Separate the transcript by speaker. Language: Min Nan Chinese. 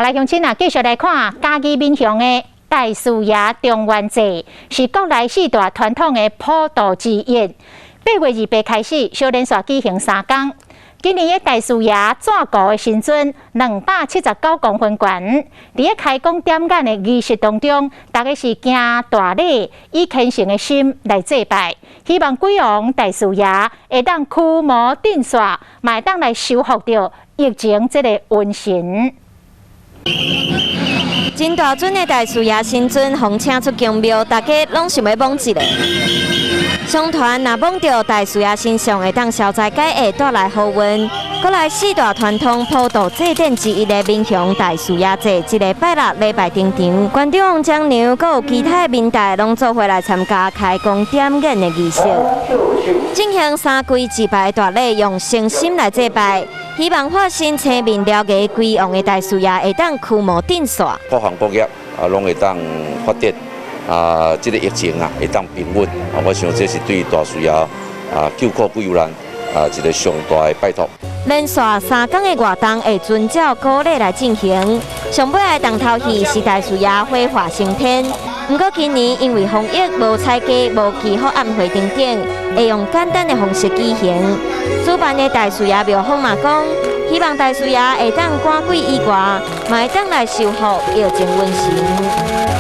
Speaker 1: 來鄉親啊，繼續來看嘉義民雄的大士爺中元祭，是國內四大傳統的普渡之一。8月28開始，小連續舉行3工。今年的大士爺轉鼓的神尊279公分懸，佇咧開工點眼的儀式當中，大家是行大禮，以虔誠的心來祭拜，希望鬼王大士爺會當驅魔鎮煞，嘛會當來收服著疫情這個瘟神。
Speaker 2: 真大尊的大士爺神尊，予請出宮廟，大家攏想欲摸一下。相傳若摸著大士爺身上，會當消災解厄，帶來好運。國內四大傳統普渡祭典之一的民雄大士爺祭，這个拜六禮拜登場，館長王江娘，閣有其他的民代攏做伙來參加開工點眼的儀式，進行三跪一拜大禮，用誠心來祭拜，希望化身青面獠牙鬼王的大士爺會當驅魔鎮煞。
Speaker 3: 各行各業啊，攏會當發展啊，這个疫情啊會當平穩啊，我想這是對大士爺啊救苦救難啊一個上大的拜託。
Speaker 2: 連續3工的活動會遵照古禮來進行。上尾的重頭戲是大士爺火化升天。毋過今年因為防疫無彩雞、無祈福暗會等等，會用簡單的方式舉行。主辦的大士爺廟方嘛講，希望大士爺會當趕鬼以外，嘛會當來收服疫情瘟神。